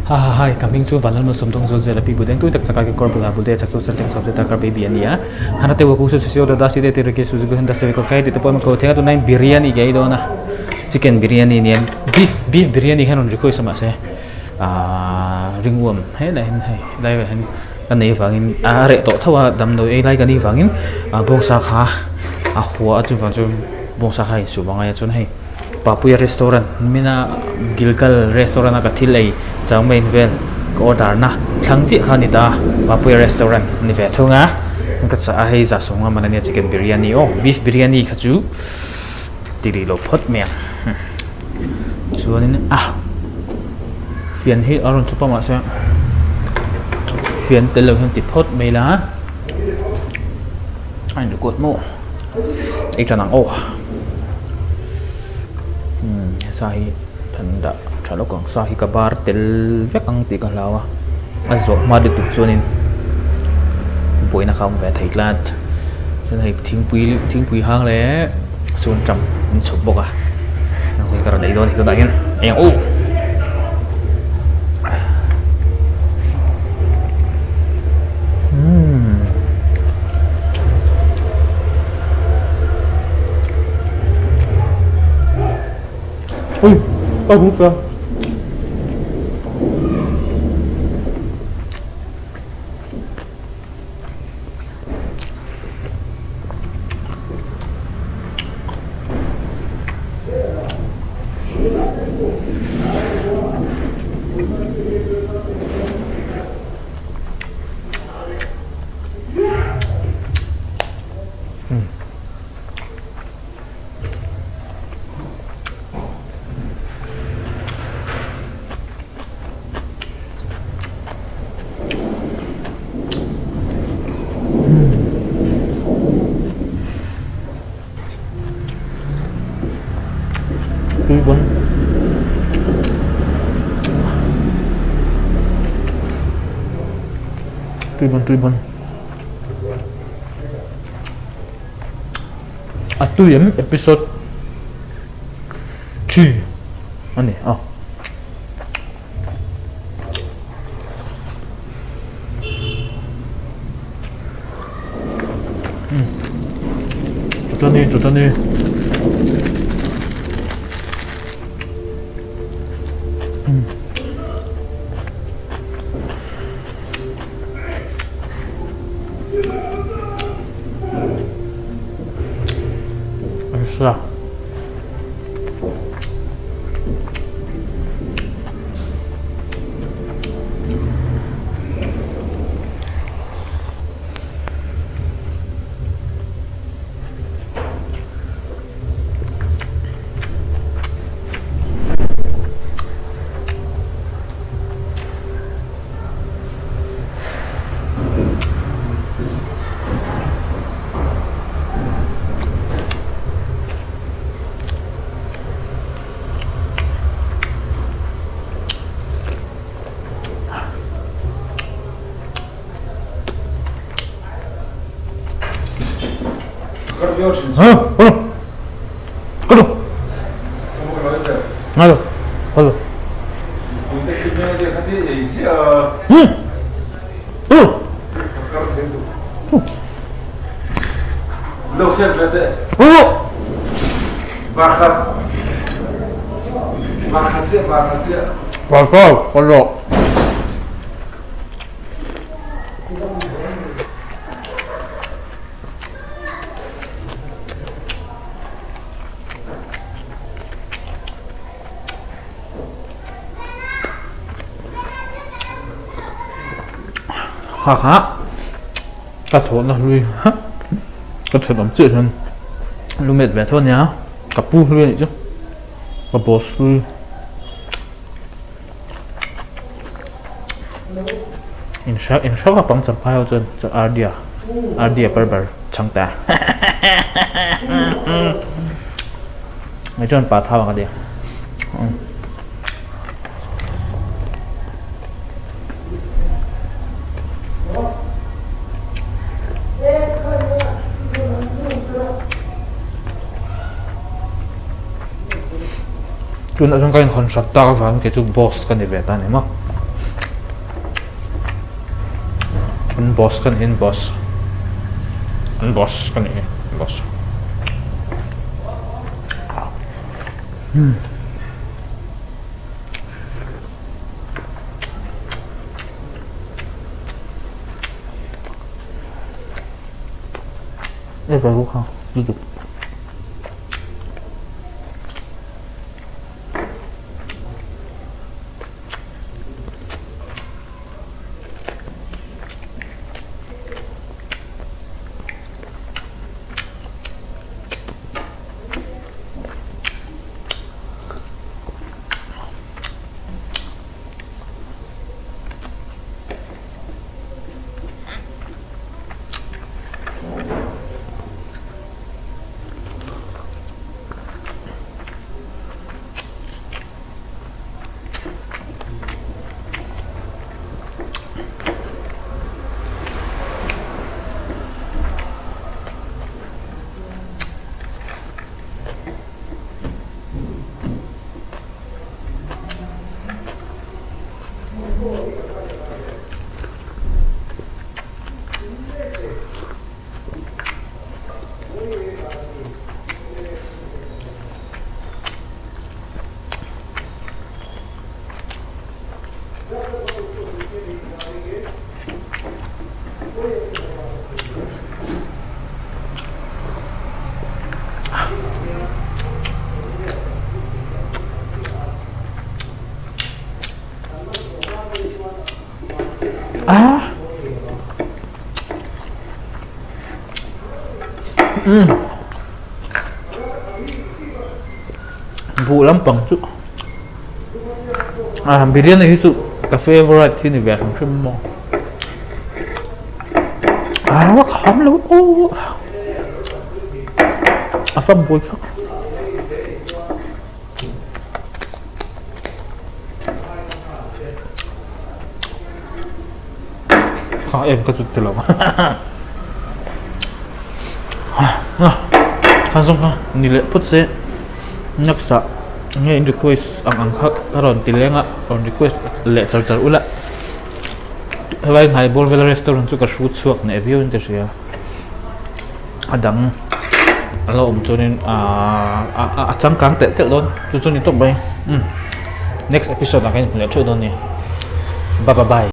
Ha ha hai, ka hming chu Vanlalmal Sawmdawng Zual Zela Pi Budeng tui tak chaka kekawr bulah Budea chak chu Chalteng South Data kar baby a ni a. Hana te Waku Su Su Dada Si Te Te Reke Su Zu Hen Da Se Ko Khai ti te pawh an ko thei a tunlaiin biryani ke ei dawn a chicken biryani nia beef beef biryani hian rawn request a mahse ahh ringawm helai hian hei helai velah hian ka nei avangin a reh tawh tho a damdawi ei lai ka nih vangin ah bawngsa kha a hua a chuvang chuan bawngsa kha a insum angai a chuan hei Papuia restaurant mina Gilgal restaurant a ka thil ei chaumein vel ka order na thlang chiah kha a ni ta a Papuia restaurant a ni ve thung a ka chah a hei zah sawng a man ania chicken biryani aw beef biryani kha chu ti rih lo phawt mai ang chuanin a fian hi a rawn chawp a mahse fian tel lo hian ti phawt mai ila a in record maw ei tan ang aw umm sa hi kan dah tha lawk ang sa hi ka bar tel vek ang tih ka hlau a a zawh hma lutuk chuanin buaina kha a awm ve thei tlat chuan hei thingpui thingpui hang leh sawn tam an chhawp bawk a hei ka rawn ei dawn a ni tunah hian eng aw. Ui a huk a. Tui bon. Tui bon tui bon. A tui em episode 3 a ni a. Chutani chutani. Ha ha ka thawhna hlui ka thenawm chiah hian lu met ve tho ania ka pu hlui anih chu ka boss hlui. In hra in hra khawp ang champhai ho chuan chuan Ardia Ardia barber chhang ta hei chuan pa thau ang a nia. Tunah chuan ka inhawn hrat tak avangin kei chu boss ka ni ve ta a ni maw. An boss ka nih hi an boss an boss ka nih hi an boss. Ah. Umm. Buh lampang chu ah biryani hi chu ka favourite hi ni ve hrim hrim maw ah a kham lo aw a fam bul thak. Kha em ka chut tilo kha zawng kha ni leh phawt se next ah nge in request ang ang kha ka rawn ti leng a rawn request leh char char ula helai hnai bawr vela restaurant chu ka hrut chhuak hneh viau in ka hria a dang a lo awm chuanin aaa a changkang telh telh dawn chu chu ni tawp mai next episode ah khan in hmu leh theuh dawn a ni bye bye.